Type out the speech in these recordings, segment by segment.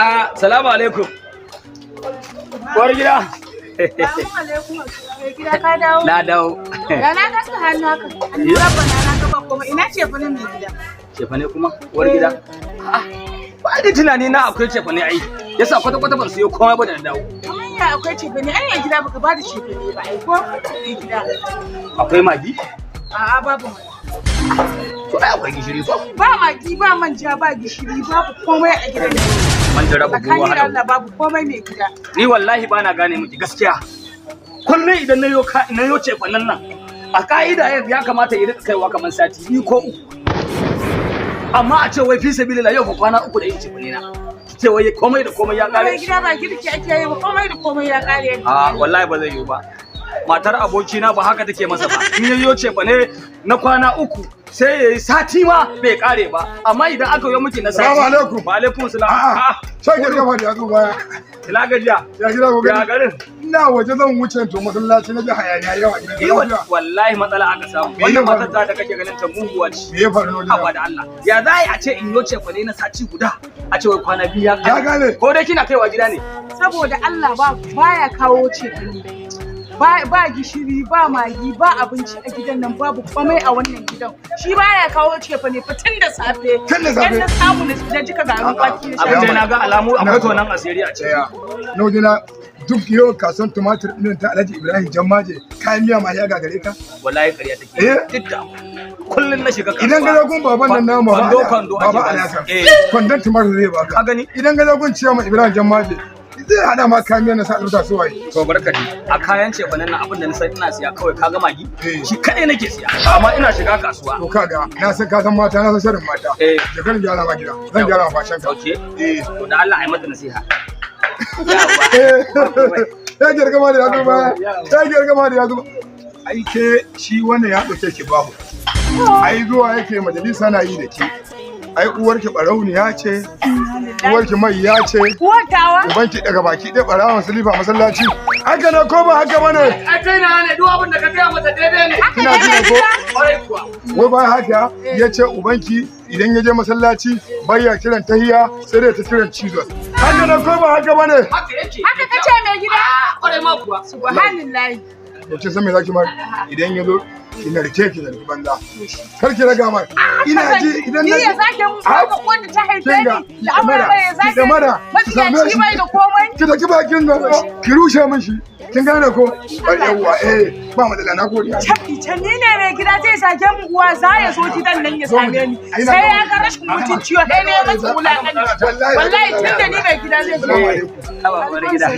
A, salamu alaikum. Uwar gida. Salamu alaikum. Mai gida, ka dawo? Na dawo. Ya na gaska hannu haka. Hannu rabbana na gaba komai. Ina ce fa mai gida? Cefane kuma, uwar gida? A'a. Ba da tunani na akwai cefane ai. Yasa kwata kwata ban siyo komai ba da na dawo. Kamar ya akwai cefane? Ai mai gida, baka ba da cefane ba ai ko mai gida? Akwai magi? A'a, babu magi. To ai akwai gishiri ko? Ba magi, ba manja, ba gishiri, babu komai a gidan nan. Manja raba ruwa Tsakani da hada. Allah, babu komai, mai gida. Ni wallahi bana gane miki gaskiya. Kullum idan na yo ka na yo cefanen nan, a ka'ida ya kamata ya rika kaiwa kamar sati 2 ko 3. Amma a ce wai fi sabilillah yau fa kwana 3 da yin cefane na. Ce wai komai da komai ya Mai kare. gida, ba girki ake yi ba, komai da komai ya kare. A, wallahi ba zai yiwu ba. Matar abokina ba haka take masa ba. In yayyo cefane na kwana 3, sai yayi sati ma bai kare ba. Amma idan aka yi miki na sati. Salamu alaikum. Wa alaikum salam. A'a, shan gaba da ya zo baya. Ina gajiya? Ya gida ko Ya gani? garin? Ina waje zan wuce to masallaci na ji hayaniya yawa gidan. Eh, wallahi matsala aka samu. Me ya Wannan faru? matar ta da kake ganin ta muguwa ce. Me ya faru ne? Haba da Allah. Ya za a ce in yo cefane na sati guda, a ce wai kwana 2 ya Ya kare? gane. Ko dai kina kaiwa gida ne? Saboda Allah, ba baya kawo cefane. Ba, ba gishiri, ba magi, ba abinci a gidan nan, babu komai a wannan gidan. Shi baya kawo cefane fa tun da safe. Tun da safe? Yan na samu na jika garin kwaki na Abin sha. da na ga alamu akwai tonan asiri a ciki. Daya. Na waje na duk yawan kasuwan tumatir ɗin ta Alhaji Ibrahim Jammaje, kayan miya ma ya gagare ka. Wallahi ƙarya take. Eh? Duk da kullun na shiga kasuwa. Idan ka zo gun baban nan namu, Kwando kwando ake Baba bani. Alhassan. Eh. Kwandon tumatir zai baka. Ka gani? Idan ka zo gun ciyama Ibrahim Jammaje, zai hada ma kayan miya na sa albasa su waye. To barka dai. A kayan cefanen nan, abin da na san ina siya kawai, kaga magi? Eh. Shi kadai nake siya. Amma ina shiga kasuwa. To kaga, na san ka san mata, na san shirin mata. Eh. Je kan gyara ma gida. Zan gyara ma fashin ka. Okay. Eh. To da Allah ai mata nasiha. Ya girgama da ya zo baya. Ya girgama da ya zo. Ai ke shi wannan ya ɗauke ki babu. Ai zuwa yake majalisa na yi da ke. Ai uwarki barauniya ce, uwarki mai ya ce, Uwatawa? ubanki daga baki ɗaya ɓarawon silifa masallaci. Haka ne ko ba haka bane? Ai kai na ne, duk abin da ka gaya mata daidai ne. Kina ji ko? Kwarai kuwa. Wai bayan haka ya ce ubanki idan ya je masallaci bayya kiran tahiya, sai dai ta kiran Jesus. Haka ne ko ba haka bane? Haka yake. Haka kace, mai gida? Kwarai ma kuwa. Subhanallahi. To kin san me zaki mar? Idan ya zo ki narke, ki narki banza. Kar ki raga mar. Ina ji idan Ni na ya zage mu ko wanda ta haife Kinga, ni da amara mai ya ki zage damara, ki same matsiyaci shi. bai da komai. Ki daki bakin nan, ki rushe min shi. Kin gane ko? Yawwa, eh, ba matsala, na gode. Tabbi can, ni ne mai gida zai zage mu uwa? Za ya zo gidan nan ya same ni. Sai ya ga rashin mutunci, sai ne ya masa wulakanci. Wallahi tun da ni mai gida zai zo. Assalamu alaikum. Haba uwar gida.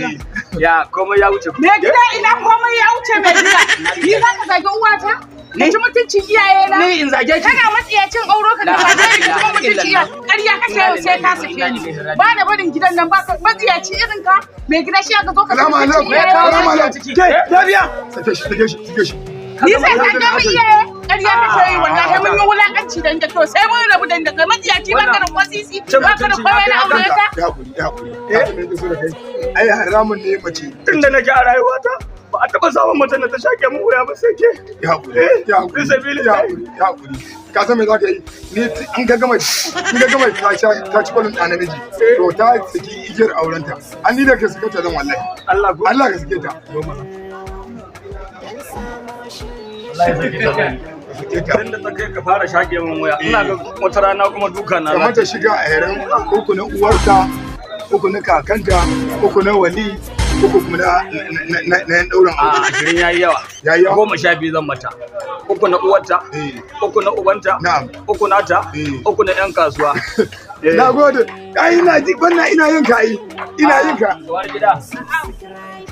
Ya komai ya wuce. Mai gida, ina komai ya wuce, mai gida? Ni za ka zage uwata? Ka ci mutuncin iyaye na? Ni in zage ki? Kana matsiyacin auro ka La zage ni, ka ci ilaha mutuncin iyaye. Ƙarya kake, yau sai ka sake ni. Ba na barin gidan nan ba ka matsiyaci irin ka. Mai gida, shi aka zo ka ci Salamu mutuncin alaikum. iyaye na? Salamu alaikum. Ke, lafiya? Sake shi, sake shi, sake shi. Ni sai ka ga mu iyaye? Ƙarya kake yi, wallahi mun yi wulakanci dan da to sai mun rabu dan da kai, matsiyaci, ba ka da kwasisi, ba ka da komai na aure ka. Ya hakuri, ya hakuri. Ya hakuri da so da kai. Ai haramun ne mace. Tunda nake a rayuwata ba a taɓa samun mace da ta shake mu wuya ba sai ke. Ya hakuri, ya hakuri. Fi sabilillahi. Ya hakuri, ya hakuri. Ka san me za ka yi? Ni in ka gama ta sha ta ci kwalin ɗa namiji. To ta saki igiyar aurenta. An ni da ka sake ta zan wallahi. Allah ko. Allah ka sake ta. Wallahi sake ta zan. Ka sake ta. Tunda ta kai ka fara shake min wuya, ina ga wata rana kuma duka na Ka za mata shiga a yaren uku na uwarta, uku na kakanta, uku na wali, uku kuma na yan ɗaurin A, aure. 20 yayi yawa. Yayi yawa? 12 zan mata. Uku na uwarta, Eh. uku na ubanta, Na'am. uku nata, Eh. uku na yan kasuwa. Eh. Na gode. Ai ina ji wannan, ina yin ka ai. Ina yin ka. Uwar gida.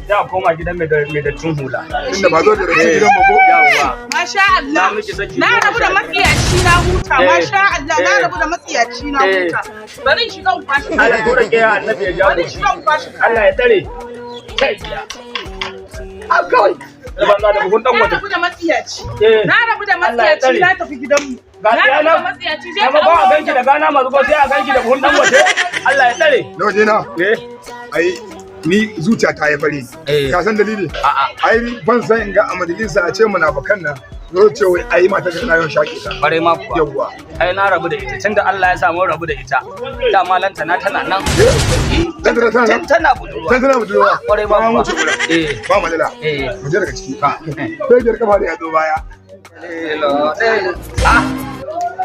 Za a koma gidan mai dattin hula. Inda ba zo da rashi gidan ba ko? Yawwa. Masha Allah. Na miki saki Na goma rabu da sha biyu. matsiyaci na huta. Eh. Masha Allah, na Eh. rabu da matsiyaci na Eh. huta. Bari in shiga in kwashi. Allah ya tura ke annabi ya jawo Bari in shi. shiga in kwashi. Allah ya tsare. Kai. A kawai. Da banza da buhun dan Na wata. rabu da matsiyaci. Eh. Na rabu da Allah ya matsiyaci, tsare. na tafi gidanmu. Ga Na rabu da nan. matsiyaci, je ka Amma ba a auro ganki da gana masu ko sai a ganki da buhun dan wata. Allah ya tsare. Na waje na. Eh. Ai ni zuciya ta yi fari. Eh. Ka san dalili? A'a. Ai ban san in ga a majalisa a ce munafukan nan. Zo ce wai ai mata ka tana yawan shaƙe ta. Bare ma kuwa. Yawwa. Ai na rabu da ita tunda Allah ya samu rabu da ita. Dama lantana tana nan. Lantana tana nan? Tun tana budurwa. Tun tana budurwa. Kwarai ma Ba kuwa. wuce gurin. Eh. Ba matsala. Eh. Mu je daga ciki. Sai kafa da ya zo baya. Ah.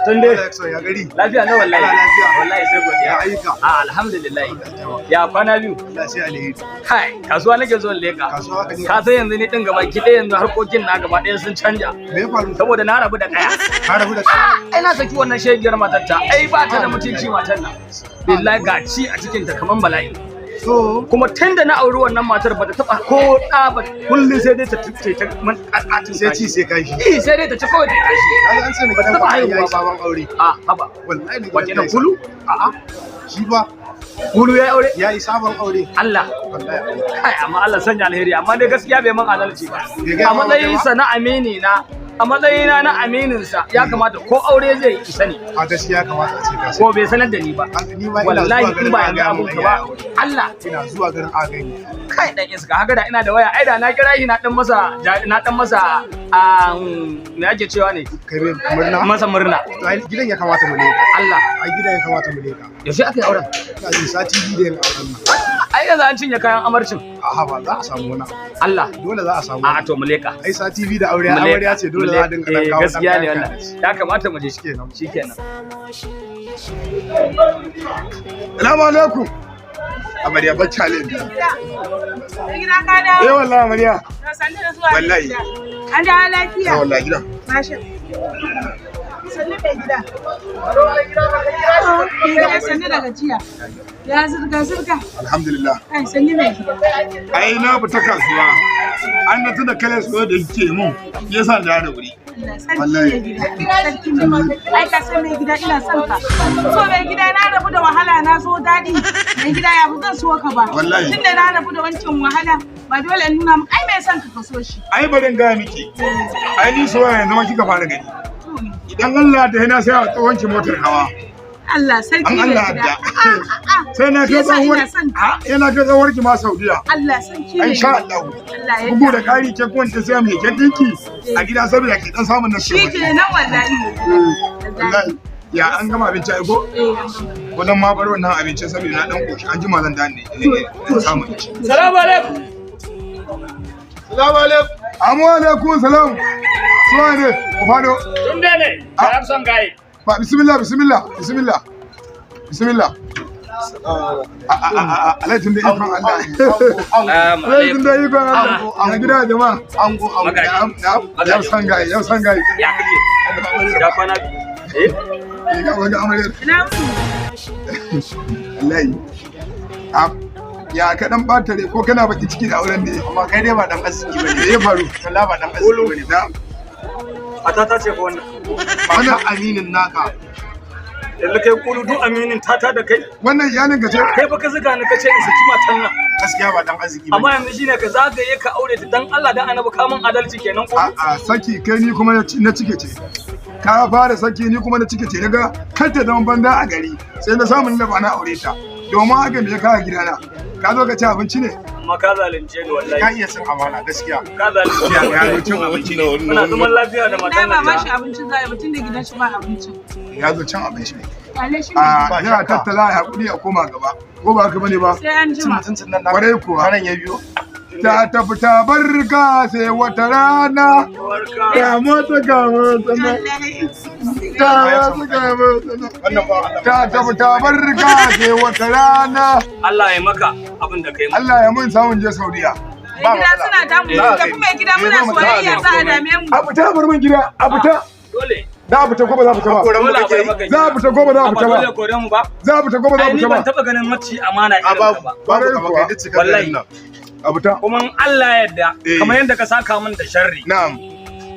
Tunde. Ya gari. Lafiya na wallahi. Lafiya. Wallahi sai godiya. Ya ayyuka. Ah, alhamdulillah. Ya kwana biyu. Allah sai alheri. Kai, kasuwa nake zo in leka. Kasuwa ka je. Ka san yanzu ni din gaba ki ɗaya yanzu harkokin na gaba ɗaya sun canja. Me ya faru? Saboda na rabu da kaya. Ka rabu da Ai na saki wannan shegiyar matar ta. Ai ba ta da mutunci matar nan. Billahi ga ci a cikin ta kaman bala'i. So, Kuma tun da na auri wannan matar ba ta taba ko ɗa ba kullum sai dai ta tuce ta man ƙaƙatin sai ci sai kashi. Eh sai dai ta ci kawai ta kashi. Kaga an ce ne Ba ta gidan taba ka yayi haihuwa ba. sabon aure. Ah, haba. Wallahi ne Wace nan kulu? A'a. Shi ba Kulu ya yi aure? yayi sabon aure. Allah. Wallahi. Kai amma Allah sanya alheri amma dai gaskiya bai man adalci ba. Bai gaya A ma ba matsayin kai sa na amini na a matsayina na aminin sa ya kamata ko aure zai yi sani A gaskiya kamata a ce ka ko bai sanar da ni ba. Ni ma ina zuwa Wallahi in garin ba a yanzu gaya abun mun ka ba yayi aure. Allah Ina zuwa garin a gani. kai dan iska haka da ina da waya ai da na kira shi na dan masa me ake cewa ne Kai mai murna. masa murna To ai gidan ya kamata mu leka. Allah Ai gidan ya kamata mu leka. yaushe aka yi auren Ina jin sati biyu da yin auren nan. ai yanzu an cinye kayan amarcin A'a ba za a samu wani abu. Allah Dole za a samu. a to mu leka Ai sati biyu da aure Mu leka, amarya ce dole mu za a leka. dinga dan Eh, kawo dan gaskiya ne kayan wannan kayan. ya kamata mu je Shikenan. shikenan Salamu alaikum. Amarya bacci alaikum. Mai gida ka dawo. Eh wallahi amarya. To, sannu da zuwa mai Wallahi. gida. An dawo lafiya. Eh wallahi gidan. Masha. Sannu mai gida. Mai gida sannu da gajiya. Ya zirga zirga. Alhamdulillah. Ai sannu mai gida. Ai na fita kasuwa. An na tuna kalar suwa da yake mun. Yasa da da wuri. Allah sarki mai gida. Sarki mai gida. Ai ka san mai gida ina son ka. So mai gida na rabu da wahala na zo daɗi. Mai gida ya ba zan so ka ba. Wallahi. Tunda na rabu da wancan wahala ba dole in nuna maka ai mai son ka ka so shi. Ai bari in gaya miki. Ai ni soyayya yanzu ma kika fara gani. To ne. Idan Allah da yana sai a tsohon ki motar hawa. Allah sarki An mai Allah gida. da. Ah, ah, ah. Sai na Shi kai yasa tsohuwar ina son ka. a yana kai tsohuwar ki ma Saudiya. Allah sarki mai An sha gida. Allah. Allah ya Bugu da ƙari ke kuma ta sai mai kyan dinki a gida saboda ke dan samun na Shi ke nan wallahi. Wallahi. Ya an gama abinci ai ko? Eh, an gama. Wannan ma bar wannan abincin saboda na dan koshi an jima zan da ne in samu in ci. Salamu alaikum. Salamu alaikum. Amu alaikum salam. Suwa ne ku fado. Tunde ne Ah. son gaye. Ba bismillah bismillah bismillah. Bismillah. A a a a alaikum da ikon Allah. Alaikum da ikon Allah. Ya gida jama'a. Ango, ango. Magaji. Na'am na'am. Yau san gaye yau san gaye. Ya kake? Ya kwana biyu. Eh? Ga wani amaryar. Ina wuni? Wallahi. A ya ka dan batare ko kana baki ciki da auren ne? Amma kai dai ba dan arziki bane. Me ya faru? Wallahi ba dan arziki bane. Na'am. Matata ce fa wannan. Wannan aminin naka. Yanzu kai kulu duk aminin tata da kai. Wannan iyalin ka ce? Kai fa ka zuga ni ka ce in saki matan nan. Gaskiya ba dan arziki Amma bane. yanzu shine ka zagaye ka aure ta dan Allah dan Annabi ka mun adalci kenan ko? A'a saki kai ni kuma na cike ce. Ka fara saki ni kuma na cike ce naga kar ta zama banza a gari sai na samu ni da ba na aure ta. Domin haka me ya kawo gidana? Ka zo ka ci abinci ne? Amma ka zalunce ni Ka wallahi. iya cin amana gaskiya. Ka zalunce ni. Ya zo cin abinci ne. Muna zaman lafiya da Na matan ba nan. ma ta. shi abincin za a yi ba tunda gidan shi ba abincin. Ya zo cin abinci ne. Kyale shi mai A Ba yana shakka. tattala ya hakuri a koma gaba. Ko ba haka bane ba? sai an Cin jima. mutuncin nan naka. Kwarai kuwa. Karan ya biyo. Ta tafi ta barka sai wata rana. Barka. Ga mota ga mota na. Wallahi. Ta mota ga mota na. Wannan ba Allah. Ta tafi ta barka sai wata rana. Allah ya maka abin da kai mu. Allah ya mun samun je Saudiya. Mai gida suna damu Eh, mu tafi mai gida muna Eh, za mu- soyayya za a dame mu. A fita bar min gida, a fita. Dole. Za a fita ko ba za a fita ba? Koran mu Dole a kake bar yi. maka Za a fita ko ba za a Ba fita ba? dole kore mu ba. Za a fita ko ba za a Ai ni fita ban ba? taba ganin mace amana A irin ka babu ba. babu kamar kai duk cikar Wallahi. garin nan. A fita. Kuma in Allah ya yarda Eh. kamar yadda ka saka min da sharri. Na'am.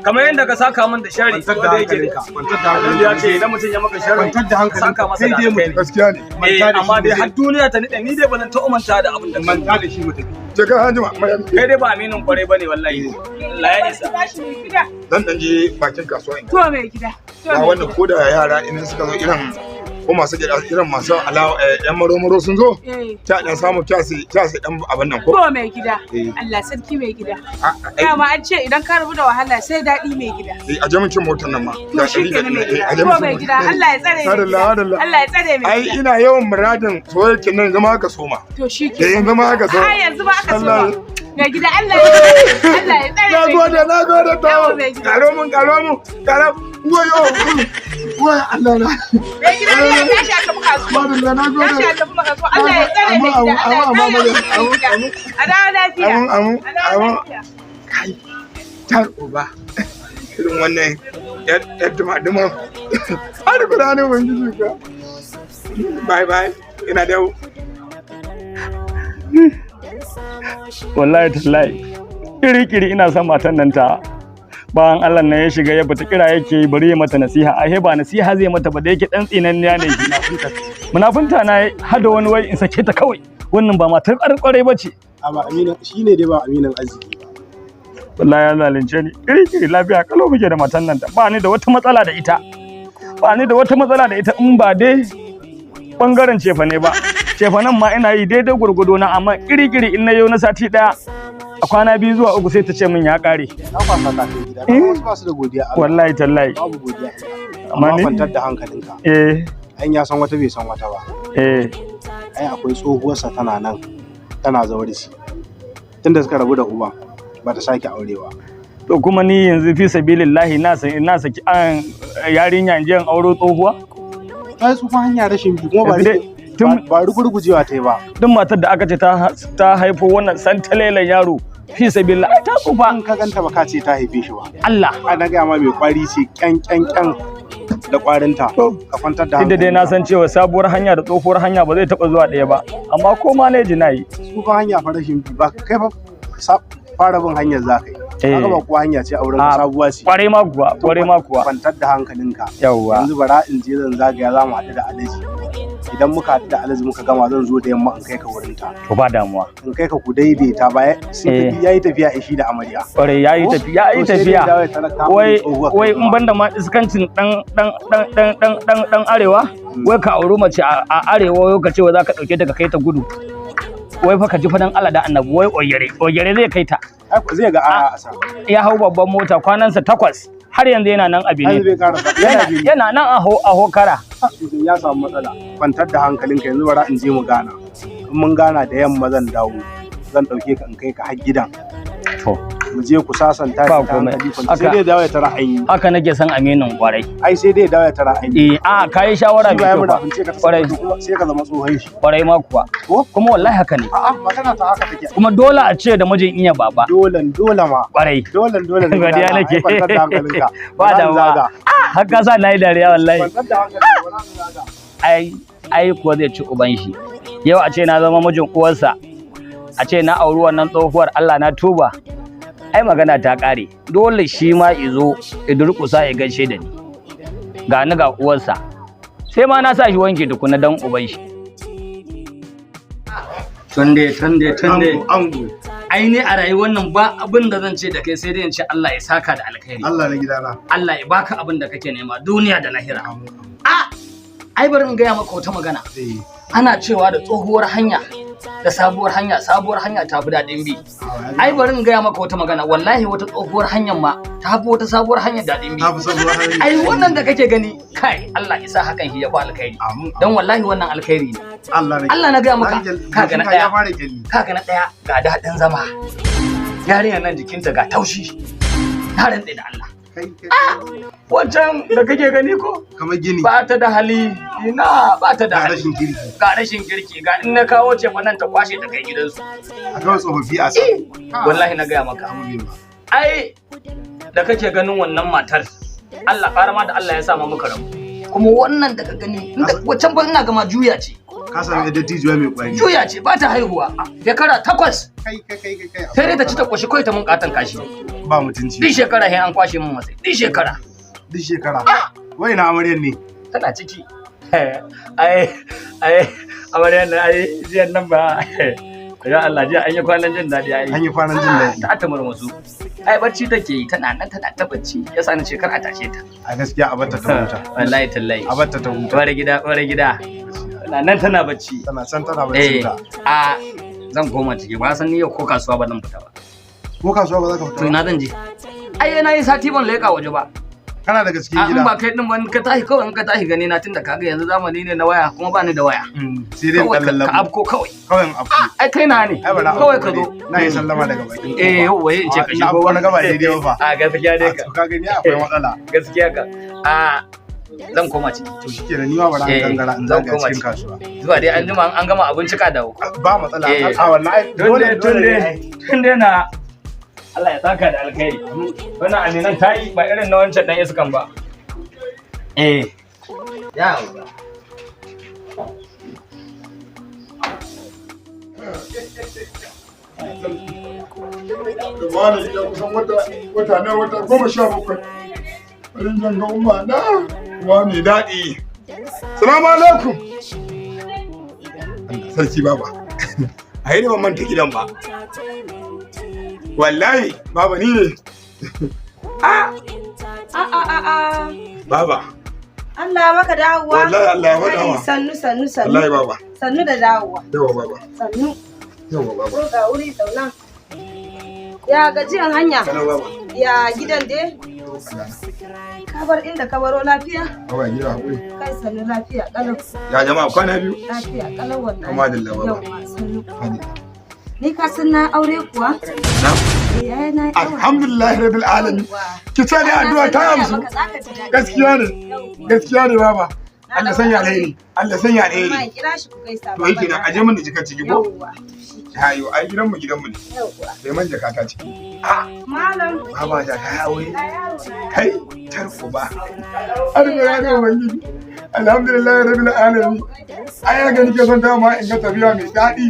Kamar yadda ka saka min da sharri. Kwantar da ko da yake hankalinka. Kwantar da Annabi ya hankalinka. ce idan mutum ya maka sharri Kwantar da hankalinka. saka masa Kai da dai alkhairi. mutum. Gaskiya ne. Eh Manta da amma shi dai mu je. har duniya ta nade ni dai ba zan taɓa manta da abin da kai. Manta da shi mu tafi. Je ka hanjima. Kai dai ba aminin kwarai bane wallahi. Allah ya isa. Tashi mai gida. Zan dan je bakin kasuwa in. To mai gida. To Ga mai wannan gida. ko da yara idan suka zo irin Ko masu gida irin masu alawa yan maro-maro sun zo. Eh. Ta dan samu ta sai ta sai dan abin nan ko. To mai gida. Eh. Allah sarki mai gida. Ai, Dama an ce idan ka rabu da wahala sai daɗi mai gida. a je mun cin motar nan ma. To shi kenan mai gida. To mai gida Allah ya tsare mai Adalla, gida. adalla. Allah ya tsare mai Ai gida. ina yawan muradin soyayyar nan zama ka soma. To shi Eh kenan. yanzu ma haka soma. Ai yanzu ba aka Allah. soma. Mai gida Allah ya Allah ya tsare Na mai gode, gida. na gode to. Yawa mai gida. Karo mun, karo mun, karo. Wayo. Wayo Allah na. Mai gida ne ya tashi a tafi kasuwa. Madalla, na gode. Tashi a tafi kasuwa. Allah ya tsare mai gida. Allah ya tsare mai gida. A dawo lafiya. Amin, amin, A dawo amin. lafiya. Kai, tar uba. Irin wannan yar duma-duma. Har guda ne ubangiji ka. Bye bye. Ina dawo. Wallahi tallahi, kiri-kiri ina son matan nan ta. Bayan Allah nan ya shiga ya bata kira yake yi, bari ya mata nasiha. Ahe ba nasiha zai mata ba, da yake dan tsinanniya ne shi. Munafunta na hada wani wai in sake ta kawai. Wannan ba matar kwarai ba ce. Amma aminin shine dai ba aminin arziki ba. Wallahi ya zalunce ni kiri-kiri. Lafiya kalau muke da matan nan ta, ba ni da wata matsala da ita, ba ni da wata matsala da ita in ba dai bangaren cefane ba. Cefanen ma ina yi daidai gwargwado na, amma kiri-kiri in na yau na sati daya, a kwana 2 zuwa 3 sai ta ce min ya kare. Na kwasa ka kai gida. Kuma wasu ba su da godiya Allah. Wallahi tallahi. Babu godiya. Amma Amma ni- kwantar da hankalinka. Eh. Ai ya san wata bai san wata ba. Eh. Ai akwai tsohuwarsa tana nan tana zawarci. Tunda suka rabu da uban ba ta sake aure ba. To kuma ni yanzu fi sabilillahi na san na saki an yarinya in je in auro tsohuwa? Ta yi tsufa hanya rashin bi kuma ba Yanzu dai ba rugurgujewa ta yi ba. Duk matar da aka ce ta haifo wannan santalelen yaro, fi sabilillahi ai ta tsufa. In ka ganta ba ka ce ta haife shi ba. Allah. Ana gaya ma mai kwari ce kyan kyan kyan da kwarinta. Ka kwantar da Duk da dai na san cewa sabuwar hanya da tsohuwar hanya ba zai taɓa zuwa ɗaya ba, amma ko maneji na yi. Tsufan hanya fa rashin bi ba kai fa fara bin hanyar za ka yi. Eh. Kaga ba kuwa hanya ce a wurin ka A, sabuwa ce. Kwarai ma kuwa, kwarai ma kuwa. Kwantar da hankalinka. Yawwa. Yanzu bara in je zan zagaya za mu haɗu da Alhaji. Idan muka haɗu da Alhaji muka gama zan zo da yamma in kai ka wurin ta. To ba damuwa. In kai ka ku daidaita baya sun Eh. tafi yayi tafiya ishi da amarya. Kwarai yayi Ko? tafiya, yayi To sai dai tafiya. dawo ya talaka mun Wai tsohuwar wai kai in banda ma iskancin dan dan dan dan dan dan dan arewa, wai ka auri mace a arewa wai ka ce wai zaka dauke ta ka kai ta gudu. Wai fa ka ji fadan Allah da Annabi, wai oyere, oyere zai kai ta. Ai ko zai ga a sa. Ya hau babban mota kwanansa 8 har yanzu yana nan a Har Benin. bai karasa. Yana Yana Benin. yana nan a Hokara. Ya samu matsala. Kwantar da hankalinka, yanzu bara in je mu gana. In mun gana da yamma zan dawo. Zan ɗauke ka in kai ka har gidan. To Mu je ku sasanta Ba da komai. hankali kwance. Haka- Sai dai dawo ya tara an yi. Haka nake son aminin kwarai. Ai sai dai dawo ya tara an yi. Eh, a kai shawara Shi ba mai ya kyau fa. munafunce ka ta Kwarai. kuma sai ka zama tsohon shi. Kwarai ma kuwa. Ko? Kuma wallahi haka ne. A'a magana ta haka take. Kuma dole a ce da mijin iya baba. Dolen dole ma. Kwarai. Dolen dole ne. Godiya nake. Ai, kwantar da hankalinka. Ba Bara in damuwa. zaga. Har ka sa na yi dariya wallahi. Kwantar da hankalinka bara in zaga. Ai ai kuwa zai ci uban shi. Yau a ce na zama mijin uwarsa. A ce na auri wannan tsohuwar, Allah na tuba. Ai magana ta ƙare. Dole shi ma izo ya durƙusa ya gaishe da ni. Ga ni ga uwarsa. Sai ma na sa shi wanke tukuna dan uban shi. Tunde, tunde, tunde. Ango, ango. Ai ni a rayuwar nan ba abin da zan ce da kai sai dai in ce Allah ya saka da alkhairi. Allah na gidana. Allah ya baka abin da kake nema duniya da lahira. A ai bari in gaya maka wata magana. Eh. Ana cewa da tsohuwar hanya da sabuwar hanya, sabuwar hanya ta fi daɗin bi. Ai bari in gaya maka wata magana, wallahi wata tsohuwar hanyar ma ta fi wata sabuwar hanyar daɗin bi. Na fi son ruwan hanya. Ai wannan da kake gani, kai Allah isa hakan shi ya fi alkhairi. Amin. Dan wallahi wannan alkhairi ne. Allah na Allah na gaya maka, kaga na Ya ɗaya. fara kyalli. Kaga na ɗaya ga daɗin zama. Yarinyar nan jikinta ga taushi. Na rantse da Allah. Kai kai. Wancan da kake gani ko Kamar gini. ba ta da hali, ina ba ta da Ga hali. rashin kirki. Ga rashin kirki, ga in na kawo ce fa nan ta kwashe ta kai gidansu. A kawai tsofaffi a sa. Wallahi na gaya maka. Abu bai ba. Ai da kake ganin wannan matar, Allah ƙara ma da Allah ya sa ma muka rabu. Kuma wannan da ka gani, wancan ba ina gama juya ce. Ka sami yadda tijuwa mai kwari. Juya ce ba ta haihuwa. Shekara 8 Kai kai kai kai kai. sai dai ta ci ta koshi kawai ta mun katan kashi. Ba mutunci. Duk shekara sai an kwashe mun masai. Duk shekara. Duk shekara. Wai na amaryar ne. Tana ciki. Ai ai amaryar nan, ai jiyan nan ba Ya Allah, jiya an yi kwanan jin daɗi ai. An yi kwanan jin daɗi. Ta murmusu. Ai bacci take yi, tana nan tana ta bacci. Yasa ni ce kar a tashe ta. A gaskiya a barta ta huta. Wallahi tallahi. A barta ta huta. Uwar gida, uwar gida. Tana nan tana bacci. Tana can tana baccin Eh, ta. a zan koma ciki, ba san ni yau ko kasuwa ba zan fita ba. Ko kasuwa ba za ka fita To ba? ina zan je? Ai na yi sati ban leƙa waje ba. Kana daga cikin A in gida. ba kai din ba, in ka tashi kawai, in ka tashi gani na, tunda kaga yanzu zamani ne na waya, kuma ba ni da waya. Sai dai Kawai in ka lallabo. ka afko kawai. Kawai in afko. Ai kai na ne. Ai ba na Kawai afko ka zo. dai. Na yi sallama daga bakin kofa. Eh, yau waye in ce ka A, ina shigo. afko na gaba daidai ba fa. A gaskiya dai A, ka. to ka gani akwai matsala. Gaskiya ka. A zan koma ciki. To shikenan, ni ma bara Eh, in gangara in zan zaga koma cikin ciki. kasuwa. Zuwa dai an jima an gama abinci ka dawo. Ba matsala. Eh. A wannan ai dole Tunde dole ne ai. tunde tunde na Allah ya saka da alkhairi. Wannan aminan ta yi ba irin na wancan dan iskan ba. Eh. Yawa. Da ba ni gida kusan wata wata na wata 17. Bari zan ga umma na uwa mai daɗi. Salamu alaikum. Allah sarki baba. A yi ban manta gidan ba. Wallahi baba ni ne. A a a a. Baba. Allah maka dawowa. Wallahi Allah ya madawa. Ai, sannu sannu sannu. Wallahi baba. Sannu da dawowa. Yawa baba. Sannu. Yawa baba. Ko ga wuri zauna. Ya gajiyan hanya. Kalau baba. Ya gidan dai. Ka bar inda ka baro lafiya? Baba gida hakuri. Kai sannu lafiya kalau. Ya jama'a kwana biyu. Lafiya kalau wallahi. Kama da baba. Yawwa sannu. Ni ka san na aure kuwa? Na. Eh, ai na yi aure. Alhamdulillah rabbil alamin. Yawwa. Ki ce dai addu'a ta amsu. Maka zaka ji daɗi. Gaskiya ne. Yawwa. Gaskiya ne baba. Allah sanya alheri. Allah sanya Amma alheri. in kira shi ku gaisa. To yake nan aje mun da jikar ciki ko? Yawwa. Hayo ai gidanmu gidanmu ne. Yawwa. Sai man jaka ta ciki. A Malam. baba da ta aure. Ga yaro na. Kai tarko ba. Har ga ya ubangiji. Alhamdulillah rabbil alamin. Ai ga nake son dama in ga tafiya mai daɗi.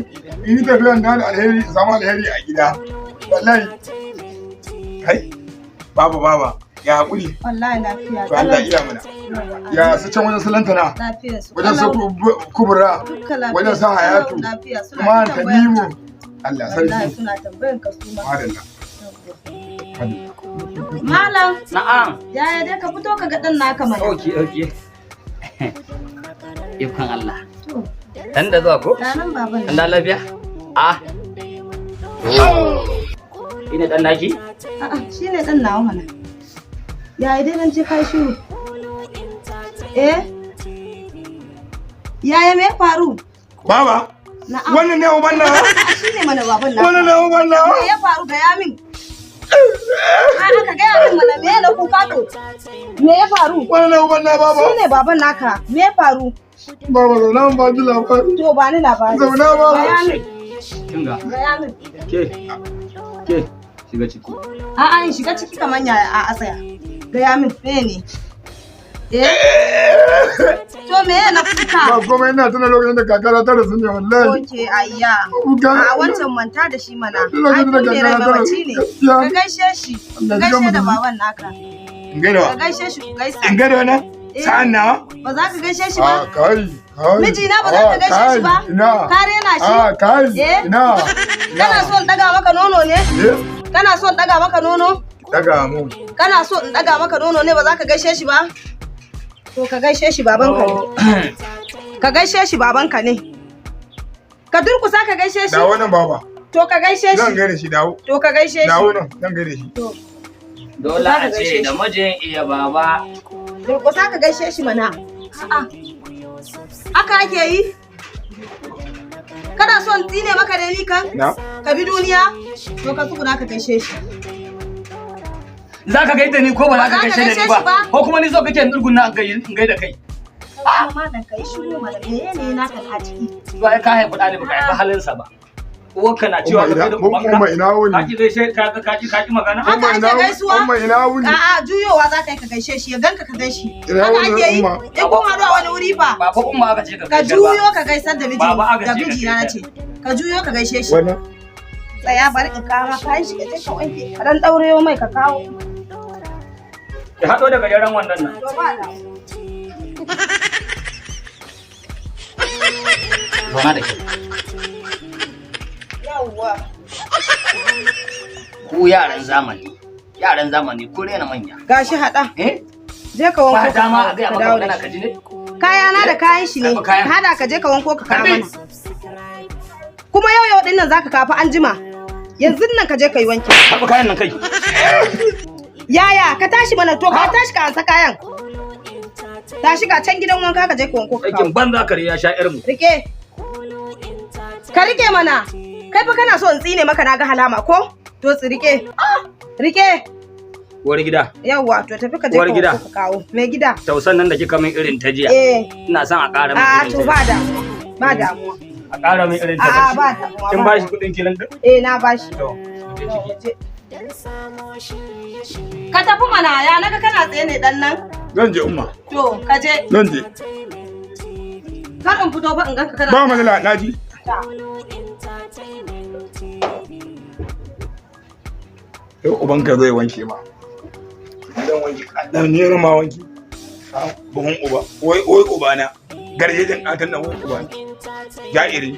In yi tafiya da alheri in samu alheri a gida. Wallahi. Kai baba baba ya haƙuri. Wallahi lafiya. To Allah iya mana. Ya su can wajen su lantana. Lafiyar su. Wajen su kalau. Kubura. Dukkan lafiya Wajen su kalau, Hayatu. lafiya suna Kuma ta tambayar Tanimu. ka. Allah Wallahi sarki. suna tambayan ka su ma. Madalla. Madalla. Malam, Na'am. yaya dai ka fito ka ga dan naka mana. Okay, okay. Ikon Allah. To, Dan da zuwa ko? ga nan baban Dan da lafiya? Ah. Ina dan naki? A'a, shine dan nawa mana. Yaya dai nan je kai shiru. Eh? Yaya me ya faru? Baba, Na'am. wannan ne uban nawa? A'a, shine mana baban naka. Wannan ne uban nawa? Me ya faru gaya min? A'a, ka gaya min mana me na kuka to? Me ya faru? Wannan ne uban nawa baba? Shine baban naka. Me ya faru? Baba zauna mun ba ji labari. To ba ni labari. Zauna baba. Gaya min. Kinga. Gaya min. Ke. Ke. Shiga ciki. A'a in shiga ciki kamar yaya a tsaya. Gaya min me ne? Eh? To me na kuka? Ba komai ina tuna lokacin da kakara ta rasu ne wallahi. Oke ayya. Kuka. A wancan manta da shi mana. Ai Lokacin da tun mai rai kakara ta mamaci rasu. ne. Gaskiya. Ka gaishe shi. Allah Ka ya gaishe da mu. baban naka. In gaida Ka wa? gaishe shi ku gaisa. In gaida wannan? Eh. Sa'an nawa? Ba za ka gaishe shi A ba? kai, kai. Mijina ba za ka Ah, gaishe shi ba? kai, Ina. Ka rena shi? A kai. Eh? Ina. Kana so in daga maka nono ne? Eh? Kana so in daga maka nono? Daga mu. Kana so in daga maka nono ne ba za ka gaishe shi ba? To ka gaishe shi babanka ne. Ka gaishe shi babanka ne. Ka durkusa ka gaishe shi. Dawo nan baba. To ka gaishe Zan shi. gaida shi dawo. To ka gaishe shi. Dawo nan zan gaida shi. To Dole Za ka a ce gaishe da shi. mijin iya baba. durkusa ka gaishe shi mana. A'a. Haka ake yi? Kana so in tsine maka da ni kan? Na. Ka bi duniya? To ka tsuguna ka gaishe shi. Za ka gaida ni ko ba za ka Ba za ka gaishe da ni gaishe ba? shi ba. Ko kuma ni so kake in durgunna in gaida kai? Kai kuma malam ka yi shiru mana menene naka a ciki? Ba ka haifi ɗa ne baka haifi halinsa ba. Uwarka na cewa Umma ka ina gaida ubanka. umma ina wuni. Ka ki gaishe ka ka ki ka ki magana? Haka Umma ake ina gaisuwa? Umma ina wuni. A'a juyowa za ka yi ka gaishe shi ya ganka ka gaishe. Ina Haka wuni, ake yi? Umma? In kun haɗu a wani wuri fa? Ba fa umma aka ce ka Ka gaishe ba. juyo ka gaisar da miji Baba aka da ce ka mijina na ce. gaishe. Ka juyo ka gaishe shi. Wannan. Tsaya bari in kawo ma kayan shi ka je ka wanke. Ka dan ɗaurewa mai ka kawo. Ki haɗo da gajeren wannan nan. To ba da. Zauna da kyau. Yawwa. Ku yaran zamani. Yaran zamani ku rena manya. Gashi haɗa. Eh? Je ka wanko Ba ka dama kawo- a gaya ka maka dawo da magana shi. ka ji ne? Kayana da kayan shi ne. Karɓi kayan. Ka haɗa ka je ka wanko ka kawo Karɓi. mana. Kuma yau yau ɗin nan zaka kafa an jima. Yanzu nan ka je ka yi wanki. Karɓi kayan nan kai. Yaya ka tashi mana to ka tashi ka ansa kayan. Tashi ga can gidan wanka ka je ka wanko ka kawo. Aikin banza kare ya sha irin mu. Rike. Ka rike mana. Kai fa kana so in tsine maka na ga halama ko? To tsi rike. Rike. Uwar gida, Yawwa to tafi ka je Uwar ka gida. wanko ka kawo. Mai gida. tausan nan da kika min irin ta jiya. Eh. Ina son a ƙara min A irin to ta ba jiya. da ba damuwa. A ƙara min irin ta A'a, jiya. ba damuwa, Kin ba bashi kuɗin kilin? Eh na bashi. To, mu je ciki. Ka tafi mana ya naga kana tsaye ne dan nan. Zan je umma. To ka je. Zan je. Kar in fito fa in ganka kana. Ba matsala na ji. Ta. Yau ubanka zai wanke ma. Dan wanki dan ne ma wanki. Ah, buhun uba. Wai wai uba na. Garjejin katan nan wai uba na. Ja'iri.